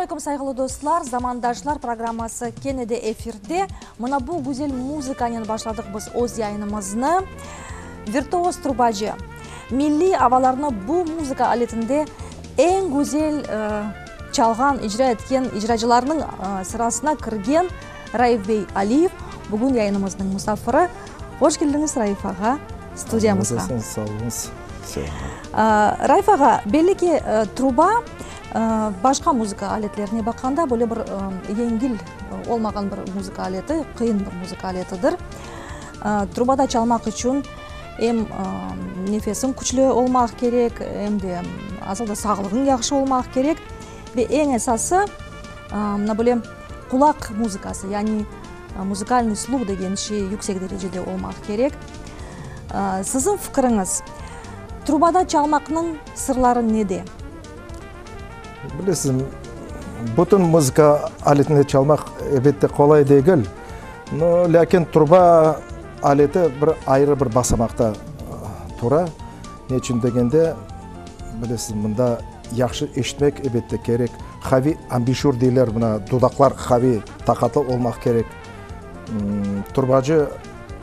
aleyküm, sayğılı dostlar! Zamandaşlar programması kene de efirde. Mına bu güzel muzıkanen başladıq biz öz yayınımıznı. Virtuoz trubacı, milliy avalarnı bu muzıka aletinde eñ güzel çalğan, icra etken icracılarnıñ sırasına kirgen Raif bey Aliyev bugün yayınımıznıñ musafiri. Hoş keldiñiz, Raif ağa, studiyamızğa. Sağ oluñız. Raif ağa, belli ki, truba başqa muzıka aletlerine baqqanda böyle bir yengil olmağan bir muzıka aleti, qıyın bir muzıka aletidir. Trubada çalmaq içün em nefesiñ küçlü olmaq kerek, em de asıl da sağlığıñ yahşı olmaq kerek ve eñ esası, mına böyle qulaq muzıkası, yani muzıkalnıy sluh degen şey yüksek derecede olmaq kerek. Siziñ fikiriñiz, trubada çalmaqnıñ sırları nede? Bilesiñ, bütün muzıka aletinde çalmaq, elbette, qolay degil. No, lâkin truba aleti bir ayrı bir basamaqta tura. Ne içün degende, bilesiz, mında yahşı eşitmek, elbette, kerek. Qaviy ambişür deyler, mına, dudaqlar qaviy, taqatlı olmaq kerek. Trubacı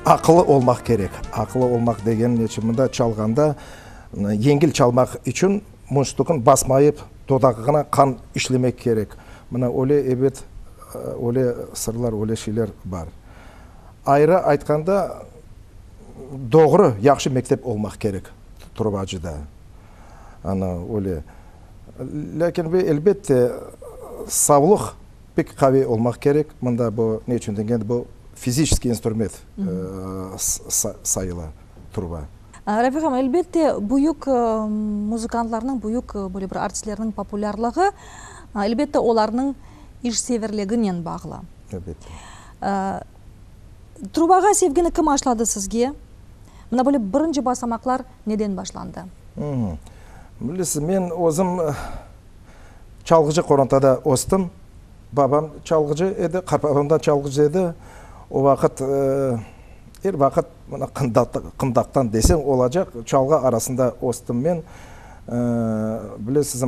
aqıllı olmaq kerek. Aqıllı olmaq degen ne içün, mında çalğanda, yengil çalmaq içün münştükni basmayıp, dudağına qan işlemek kerek. Mına öyle, ebet, öyle sırlar, öyle şeyler bar. Ayrı aytqanda, doğru, yahşı mektep olmaq kerek trubacıda. Ana, öyle. Lâkin ve, elbette, savlıq pek qaviy olmaq kerek. Mında bu, ne içün degende, bu fiziçeskiy instrument sayıla, truba. Rafiq ağam, elbette, büyük muzıkantlarnıñ, büyük böyle bir artistlerniñ populârlığı, elbette, olarnıñ işseverliginen bağlı. Elbette. Trubağa sevgini kim aşladı sizge? Mına böyle birinci basamaqlar neden başlandı? Bilesiz, men özüm çalğıcı qorantada östim. Babam çalğıcı edi, qartbabam da çalğıcı edi. O vaqıt, er vaqıt mına qındaqtan deseñ olacaq, çalğı arasında östim men. Bilesiz,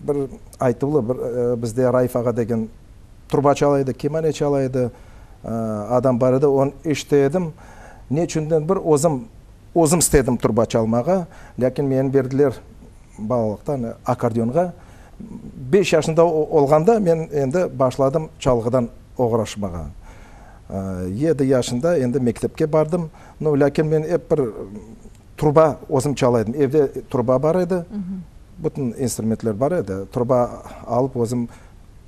bir aytuvlı bir bizde Raif ağa degen truba çala edi, kemane çala edi, adam bar edi, onı eşite edim. Ne içünden bir özüm, özüm istedim truba çalmağa, lâkin meni berdiler balalıqtan akkordeonğa. Beş yaşında olğanda men endi başladım çalğıdan oğraşmağa. Yedi yaşında endi mektepke bardım. No, lâkin men ep bir truba özüm çala edim. Evde truba bar edi, bütün instrumentler bar edi. Truba alıp özüm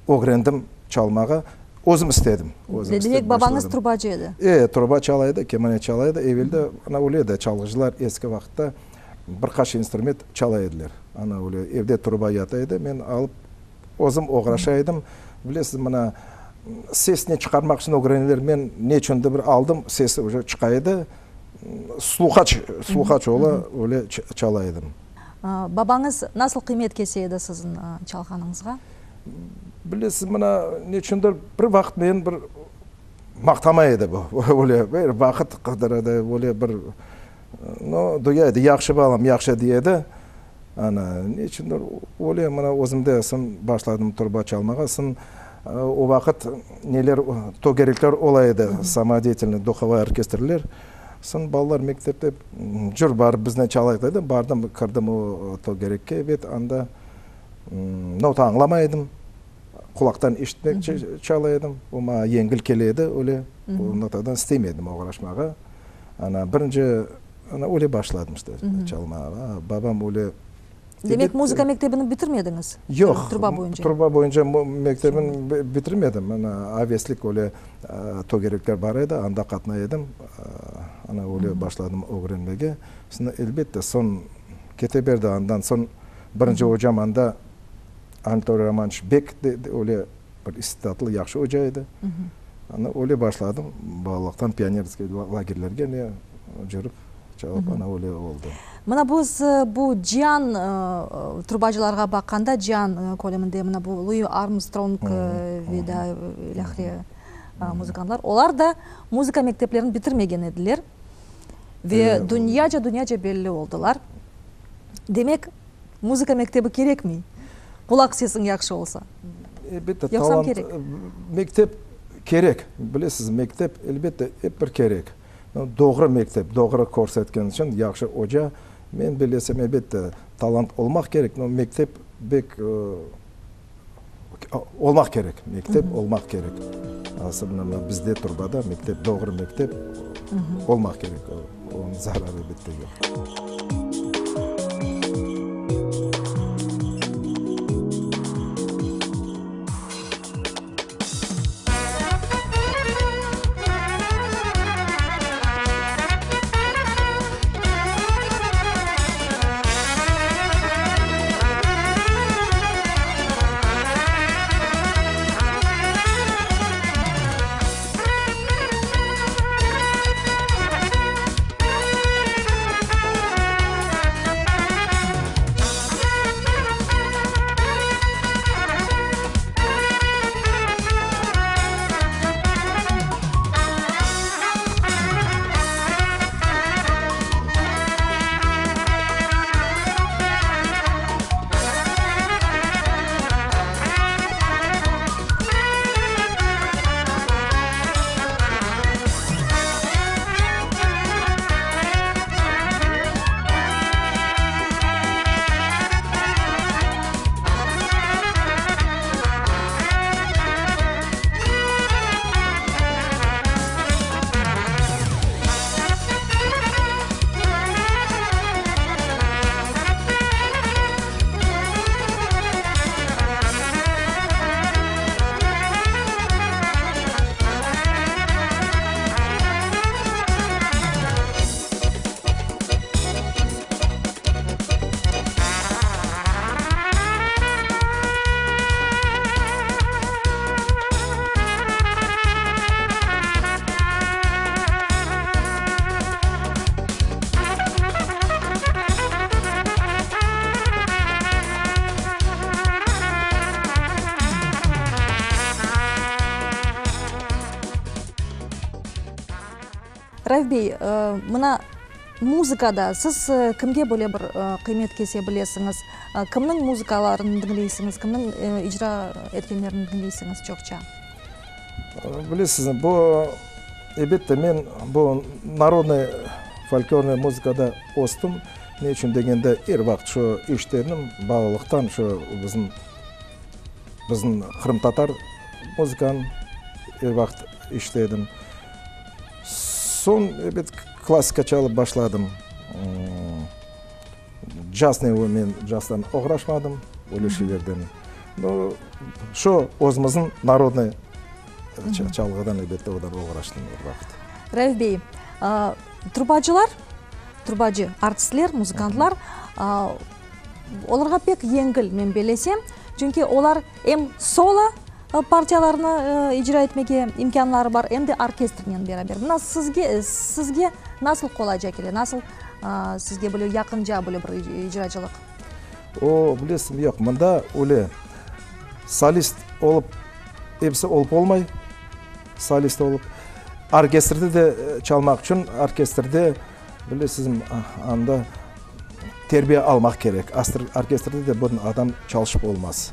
ögrendim çalmağa. Özüm istedim. Demek, babañız trubacı edi? E, truba çala edi, kemane çala edi. Evelde ana öyle edi, çalğıcılar eski vaqıtta bir qaç instrument çala ediler. Ana öyle evde truba yata edi, men alıp özüm oğraşa edim. Bilesiz, mına sesni çıqarmaq içün ögreneler, men ne içündir bir aldım, sesi uje çıqa edi. Sluhaç, sluhaç ola, öyle çala edim. Babañız nasıl qıymet kese edi siziñ çalğanıñızğa? Bilesiz, mına ne içündir bir vaqıt meni bir maqtamay edi bu. Öyle bir vaqıt qıdıra edi, öyle bir No, duya edi, yahşı balam, yahşı dey edi. Ana, ne içündir öyle, mına özüm de soñ başladım truba çalmağa. Soñ o vaqıt neler, tögerekler ola edi, samodeyatelnıy duhovay orkestrler. Soñ balalar mektepte, cür barıp biznen çalayıq dedi. Bardım, kirdim o tögerekke, ebet, anda nota añlamay edim. Qulaqtan eşitmek çala edim. O maña yengil kele edi öyle. O notadan istemey edim oğraşmağa. Ana, birinci, ana, öyle başladım işte çalmağa. Babam öyle... Demek, muzıka mektebini bitirmediñiz? Yoq. Truba boyunca. Truba boyunca mektebini bitirmedim. Ana, aveslik öyle tögerekler bar edi, anda qatnay edim. Ana, öyle başladım ögrenmege. Soñ, elbette, soñ kete berdi. Andan soñ birinci ocam anda Anatoliy Romanoviç Bek öyle bir istidatlı, yahşı oca edi. Ana öyle başladım, balalıqtan pionerskiy lagerlerge ne cürip, çalıp, ana öyle oldı. Mına biz bu cian trubacılarğa baqqanda, cian köleminde mına bu Lui Armstrong ve da ilâhre muzıkantlar, olar da muzıka mekteplerini bitirmegen ediler ve dünyaca-dünyaca belli oldılar. Demek, Muzıka mektebi kerekmey, qulaq sesiñ yahşı olsa. Elbette, talant, mektep kerek, bilesiz, mektep, elbette, ep bir kerek. Doğru mektep, doğru körsetken içün yahşı oca, men bilesem, elbette, talant olmaq kerek, no mektep bek olmaq kerek, mektep olmaq kerek. Aslında mına bizde Turbada mektep, doğru mektep olmaq kerek, onıñ zararı elbette yoq. Raif bey, mına muzıkada siz kimge böyle bir qıymet kese bilesiñiz? Kimniñ muzıkalarını diñleysiñiz, kimniñ icra etkenlerini diñleysiñiz çoqça? Bilesiñiz, bu, elbette, men bu narodnıy folklornıy muzıkada östim. Ne içün degende, er vaqıt şu eşitenim, balalıqtan şu bizim, bizim qırımtatar muzıkanı er vaqıt eşite edim. Soñ, ebet, klassika çalıp başladım. Caznen men cazdan oğraşmadım, öyle şeylerden. No, şu özümizniñ narodnıy çalğıdan elbette odan oğraştım er vaqıt. Raif bey, trubacılar, trubacı artistler, muzıkantlar, olarğa pek yengil, men bellesem, çünki olar em solo parçalarnı icra etmege imkânları bar, em de orkestrnen beraber. Mına sizge, sizge nasıl qolayca kele, nasıl sizge böyle yaqınca böyle bir icracılıq? O, bilesiñ, yoq, mında öyle solist olıp, episi olıp olmay, solist olıp. Orkestrde de çalmaq içün, orkestrde, bilesiz, anda terbiye almaq kerek. Orkestrde de bir adam çalışıp olmaz.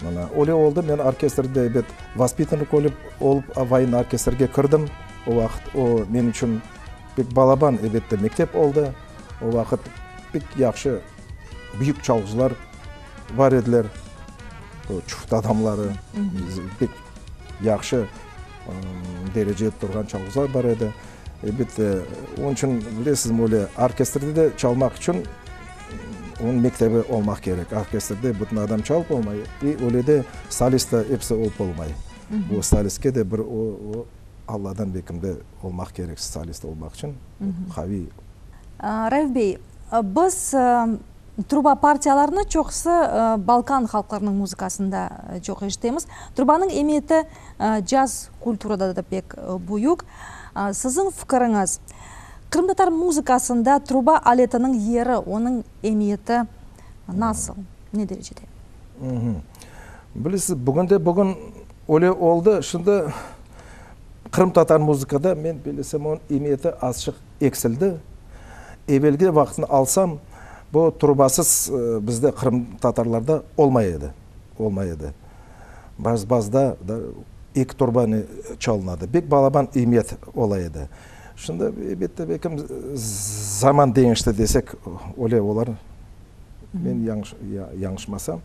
Mına, öyle oldı, men orkestrde, ebet, vaspitannik olıp, voyenniy orkestrge kirdim. O vaqıt o, menim içün pek balaban, elbette, mektep oldı. O vaqıt pek yahşı büyük çalğıcılar bar ediler, çuft adamları, pek yahşı derecede turğan çalğıcılar bar edi. Elbette, onıñ içün, bilesizmi, öyle orkestrde de çalmaq içün onıñ mektebi olmaq kerek. Orkestrde bütün adam çalıp olmay, i öyle de solist da episi olıp olmay. Bu solistke de bir o Alladan bekimde olmaq kerek solist olmaq içün, qaviy. Raif bey, biz truba partiyalarını çoqusı Balkan halqlarınıñ muzıkasında çoq eşitemiz. Trubanıñ emiyeti caz kulturada da pek büyük. Siziñ fikiriñiz, qırımtatar muzıkasında truba aletiniñ yeri, onıñ emiyeti nasıl, ne derecede? Bilesiz, bugünde-bugün öyle oldı. Şimdi qırımtatar muzıkada, men bilesem, onıñ emiyeti azçıq eksildi. Evelki vaqıtnı alsam, bu trubasız bizde qırımtatarlarda olmay edi, olmay edi. Bazı bazıda da eki turba çalınadı. Bek balaban ıymet ola edi. Şimdi, elbette, belkim zaman deñişti desek, öyle olar, men yañlışmasam.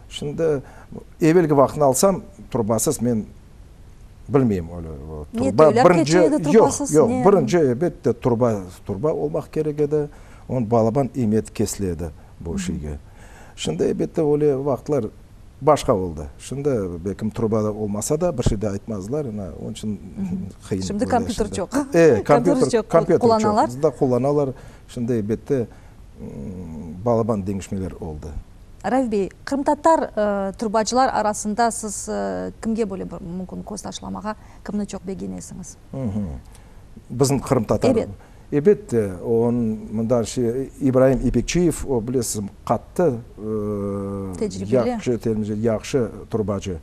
Şimdi evelki vaqıtnı alsam, turbasız men bilmeyim öyle. Turba birinci, yoq, yoq, birinci, elbette, turba, turba olmaq kerek edi. Onıñ balaban ıymet kesile edi bu şeyge. Şimdi, elbette, öyle vaqıtlar Başqa oldı. Şimdi belkim truba da olmasa da bir şey de aytmazlar, ana, onıñ içün qıyın. Şimdi kompyuter çoq. E, kompyuter çoq, kompyuter çoq da qullanalar. Şimdi elbette balaban deñişmeler oldı. Raif bey, qırımtatar trubacılar arasında siz kimge böyle bir mümkün köz taşlamağa, kimni çoq begenesiñiz? Bizim qırımtatar. Ebet. Ebet, onıñ mında şey, İbraim İpekçiyev, o, bilesiz, qattı, Tecribeli. yahşı, yahşı turbacı.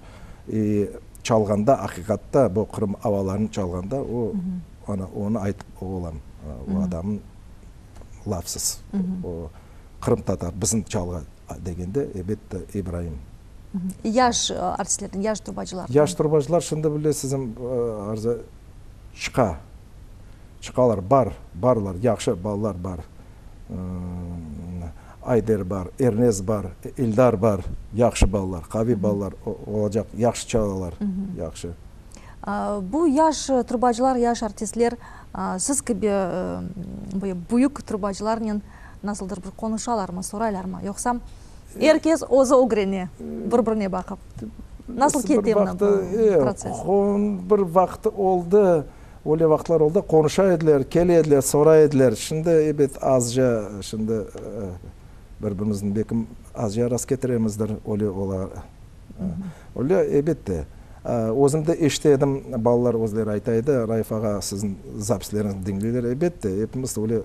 E, çalğanda, aqiqatta, bu Qırım avalarını çalğanda, o, ana, onı aytıp olam, o adamnıñ lafsız. O, qırımtatar, bizim çalğı degende, ebet de, İbraim. Yaş artistlerden, yaş turbacılardan? Yaş turbacılar, şimdi, bilesiz, Arzu, çıqa. Çıqalar, bar, barlar, yahşı balalar bar. Ayder bar, Ernes bar, İldar bar, yahşı balalar, qaviy balalar olacaq, yahşı çalalar, yahşı. Bu yaş trubacılar, yaş artistler siz kibi büyük trubacılarnen nasıldır bir qonuşalarmı, soraylarmı, yoqsa er kes özü ögrene, bir-birine baqıp? Nasıl kete mına bu protsess? Bir vaqtı oldı, Öyle vaqıtlar oldı, qonuşa ediler, kele ediler, soray ediler. Şimdi, ebet, azca, şimdi bir-birimizni belkim azca rastketiremizdir, öyle ola. Öyle, ebet de. Özüm de eşite edim, balalar özleri ayta edi, Raif ağa, siziñ zapisleriñizni diñleyler. Ebet de, epimiz öyle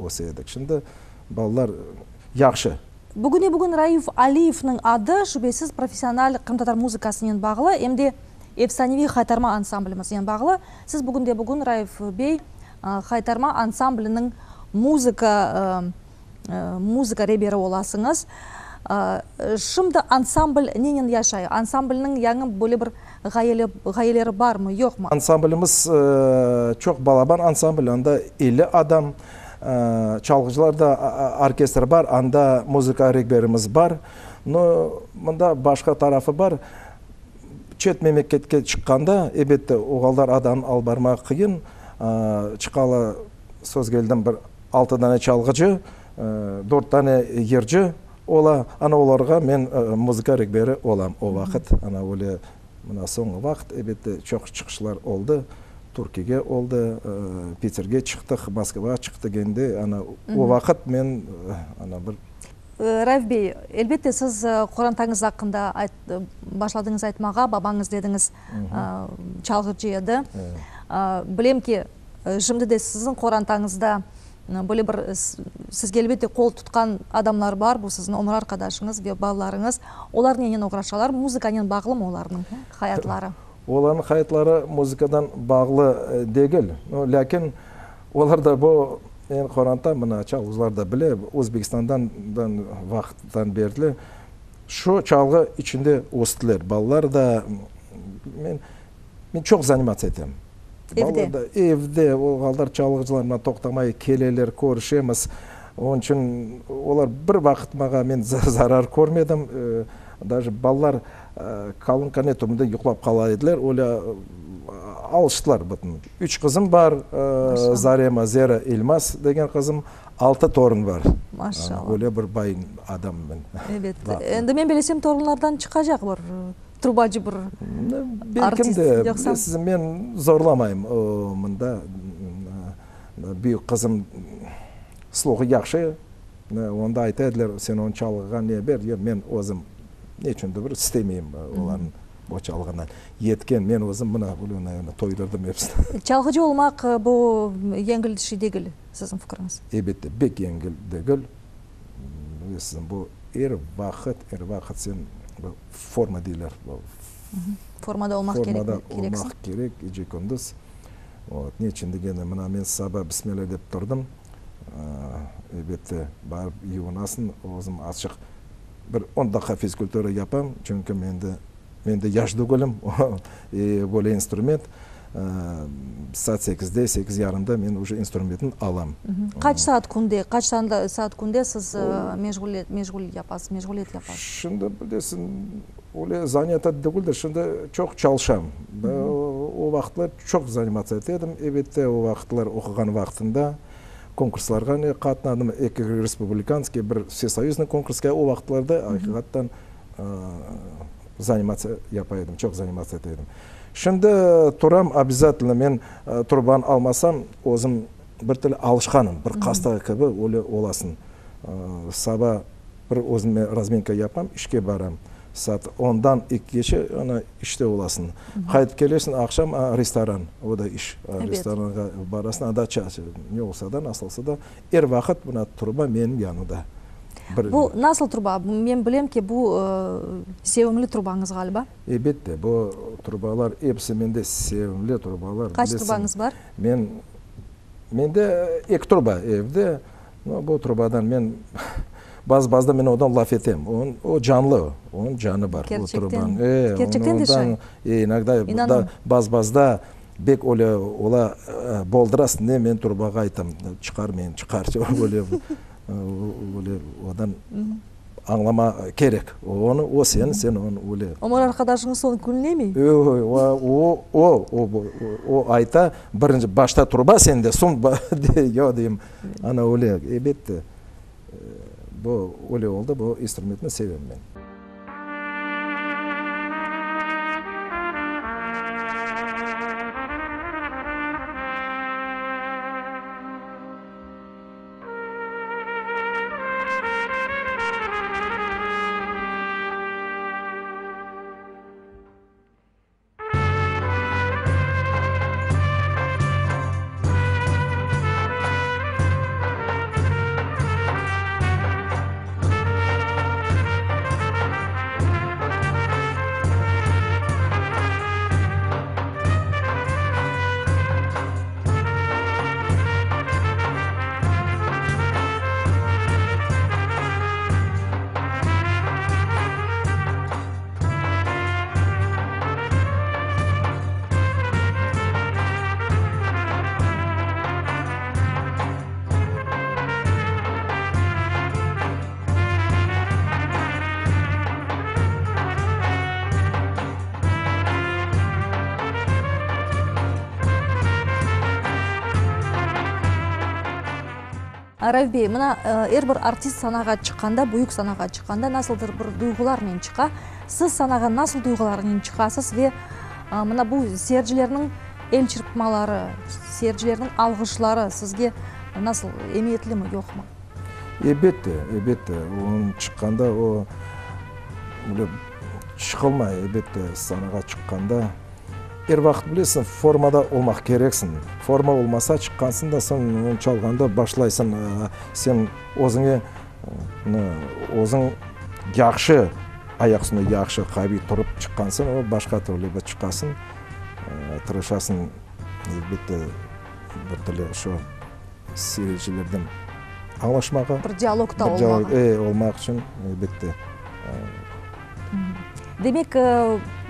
öse edik. Şimdi balalar yahşı. Bugüne-bugün Raif Aliyevniñ adı, şübesiz, professional qırımtatar muzıkasınen bağlı, em de Efsaneviy Haytarma ansamblimiznen bağlı. Siz bugünde-bugün, Raif bey, Haytarma ansambliniñ muzıka muzıka reberi olasıñız. Şimdi ansambl nenen yaşay? Ansamblniñ yañı böyle bir ğayeli ğayeleri barmı, yoqmı? Ansamblimiz çoq balaban ansambl, anda 50 adam, çalğıcılar da, orkestr bar, anda muzıka rehberimiz bar. No, mında başqa tarafı bar. Çet memleketke çıqqanda, elbette, oğaldar adamnı alıp barmaq qıyın. Çıqalı, söz keldim, bir altı dane çalğıcı, dört dane yırcı ola. Ana olarğa men muzıka rehberi olam o vaqıt. Ana öyle, mına soñğı vaqıt, elbette, çoq çıqışlar oldı. Türkiyege oldı, Piterge çıqtıq, Moskvağa çıqtıq endi. Ana o vaqıt men, ana bir. Raif bey, elbette, siz qorantañız aqqında başladıñız aytmağa, babañız dediñiz, çalğıcı edi. Bilem ki, şimdi de siziñ qorantañızda böyle bir sizge elbette qol tutqan adamlar bar, bu siziñ ömür arqadaşıñız ve balalarıñız. Olar nenen oğraşalar, muzıkanen bağlımı olarnıñ hayatları? Olarnıñ hayatları muzıkadan bağlı degil, lâkin Olar da bu, eñ qoranta, mına çalğıcılar da bile, Özbekistandan vaqıttan berli şu çalğı içinde östiler. Balalar da, men, men çoq zanimatsiya etem. Evde? Balalar da, evde, oğallar çalğıcılar mına toqtamay keleler, körüşemiz. Onıñ içün olar bir vaqıt maña men zarar körmedim. Daje balalar Kalınka ne tübünde yuqlap qala ediler, öyle alıştılar bütün. Üç qızım bar, Zarema, Zera, İlmaz degen qızım, altı torun bar. Maşallah. Öyle bir bay adam men. Ebet. Endi men bilesem, torunlardan çıqacaq bir trubacı, bir artist, Belkim de, yoqsa? bilesiz, men zorlamayım mında. Büyük qızım sluhı yahşı, Onda ayta ediler, sen onı çalğığa ne ber, yoq, men özüm ne içündir bir istemeyim olarnıñ o çalğından. Yetken, men özüm mına, toydurdım episini. Çalğıcı olmaq bu yengil şey degil, siziñ fikriñiz? Elbette, pek yengil degil. Bilesiñ, bu er vaqıt, er vaqıt sen forma deyler. Formada olmaq kerek, Formada olmaq kerek gece-kündüz. Vot, ne içün degende, mına men saba bismilâ dep turdım. Elbette, barıp yuvunasıñ, özüm azçıq bir on daqqa fizkultura yapam, çünki mende. Men de yaş degülim, böyle instrument saat sekizde, sekiz yarımda men uje instrumentni alam. Qaç saat künde, qaç saat künde siz meşğul yapasız, meşğuliyet yapasız? Şimdi bilesiñ, öyle zanâta degildir, şimdi çoq çalışam. O vaqıtlar çoq zanimatsa ete edim. Ebette, o vaqıtlar oquğan vaqtında konkurslarğa ne qatnadım, eki respublikanskiy, bir vsesoyuznıy konkursqa o vaqıtlarda aqiqattan zanimatsiya yapa edim, çoq zanimatsiya ete edim. Şimdi turam, obязательно men trubanı almasam, özüm bir türlü alışqanım, bir hasta kibi öyle olasıñ. Saba bir özüme razminka yapam, işke baram. Saat ondan ekigece ana işte olasıñ. Qaytıp kelesiñ, aqşam restoran, o da iş. Restoranğa barasıñ, anda ne olsa da, nasıl olsa da, er vaqıt mına truba menim yanımda. Bu nasıl truba? Men bilem ki, bu sevimli trubañız, ğaliba. Elbette, bu trubalar episi mende sevimli trubalar. Qaç trubañız bar? Men, mende eki truba evde. No, bu trubadan men bazı-bazıda men ondan laf etem. O canlı, onıñ canı bar, o trubanıñ. Kerçekten? Kerçekten de şay? E, inogda, bazı-bazıda bek öyle ola, boldurasıñ, ne, men trubağa aytam, çıqar meni, çıqar, öyle, öyle odan añlama kerek. Onı, o seni, sen onı, öyle. Ömür arqadaşıñız soñ künlemey? O, o, o, o ayta, birinci, başta truba sende, soñ, yoq deyim. Ana öyle, elbette, bu öyle oldı, bu instrumentni sevem men. Raif bey, mına er bir artist sanağa çıqqanda, büyük sanağa çıqqanda nasıldır bir duyğularnen çıqa. Siz sanağa nasıl duyğularnen çıqasız ve mına bu seyircilerniñ el çırpmaları, seyircilerniñ alğışları sizge nasıl, emiyetlimi, yoqmı? Elbette, elbette. Onıñ çıqqanda o, böyle çıqılmay, elbette, sanağa çıqqanda. Er vaqıt bilesiñ, formada olmaq kereksiñ. Forma olmasa, çıqqansıñ da, soñ onı çalğanda başlaysıñ, sen özüñe, özüñ yahşı, ayaq üstünde yahşı, qaviy turıp çıqqansıñ, o başqa türlü bir çıqasıñ, tırışasıñ, elbette, bir türlü şu seyircilerden añlaşmağa. Bir dialogta olmağa. E, olmaq içün, elbette. Demek,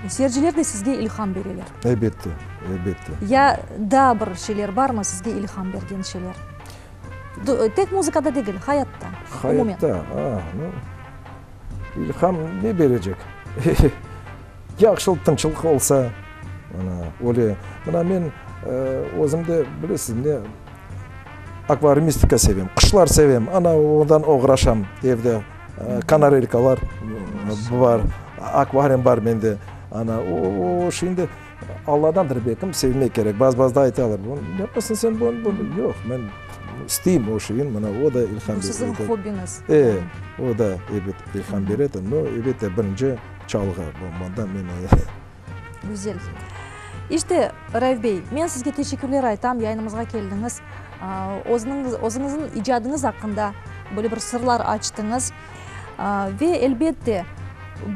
seyirciler de sizge ilham bereler. Elbette, elbette. Ya daa bir şeyler barmı sizge ilham bergen şeyler? Tek muzıkada degil, hayatta, umumen. Hayatta, a, nu, ilham ne berecek? Yahşılıq, tınçlıq olsa, mına, öyle. Mına men özüm de, bilesiz, ne, akvariumistika sevem, quşlar sevem, ana, ondan oğraşam evde. Kanarelkalar bar, akvarium bar mende. Ana, o şimdi Alladandır belkim, sevmek kerek. Bazı-bazıda aytalar, ne yapasıñ sen bunı, bunı? Yoq, men isteyim o şeyni, mına o da ilham Bu siziñ hobbiñiz. E, o da, ebet, ilham beredi. No, elbette, birinci çalğı, bu mında men. Güzel. İşte, Raif bey, men sizge teşekkürler aytam, yayınımızğa keldiñiz, özüniñ, özüñizniñ icadıñız aqqında böyle bir sırlar açtıñız. Ve, elbette,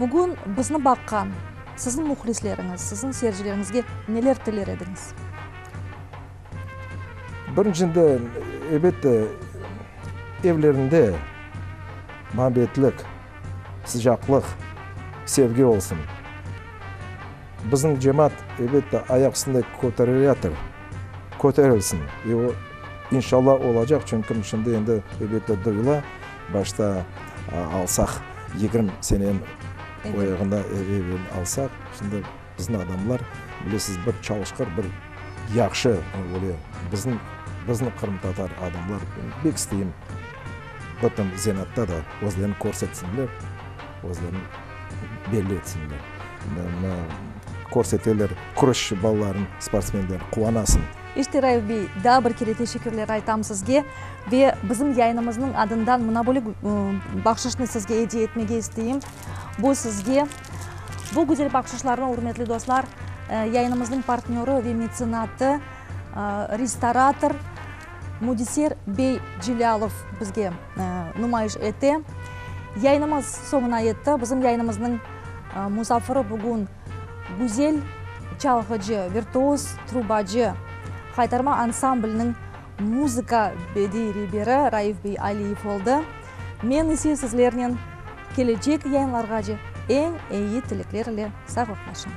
bugün bizni baqqan siziñ mühlisleriñiz, siziñ seyircileriñizge neler tiler ediñiz? Birinciden, elbette, evlerinde muabbetlik, sıcaqlıq, sevgi olsun. Bizim cemaat, elbette, ayaq üstünde köterilyatır, köterilsin. Ve o, inşallah, olacaq, çünki şimdi endi, elbette, duyula. Başta alsaq, 20 sene o yağında evel alsaq, şimdi bizim adamlar, bilesiz, bir çalışqır, bir yahşı, öyle, bizim, bizim qırımtatar adamlar, bek isteyim, bütün zenatta da özlerini körsetsinler, özlerini belli etsinler. Mına, körseteler, küreşçi balaların, sportsmenler, quvanasıñ. İşte, Raif bey, daa bir kere teşekkürler aytam sizge ve bizim yayınımıznıñ adından mına böyle bahşışnı sizge ediye etmege isteyim. Bu sizge. Bu güzel bahşışlarnı, ürmetli dostlar, yayınımıznıñ partnörı ve metsenatı, restorator Müdiser bey Celâlov bizge numayış ete. Yayınımız soñuna yetti. Bizim yayınımıznıñ musafiri bugün güzel çalğıcı, virtuoz trubacı, Haytarma ansambliniñ muzıka bediy reberi Raif bey Aliyev oldı. Men ise sizlernen kelecek yayınlarğace eñ eyi tilekler ile sağlıqlaşam.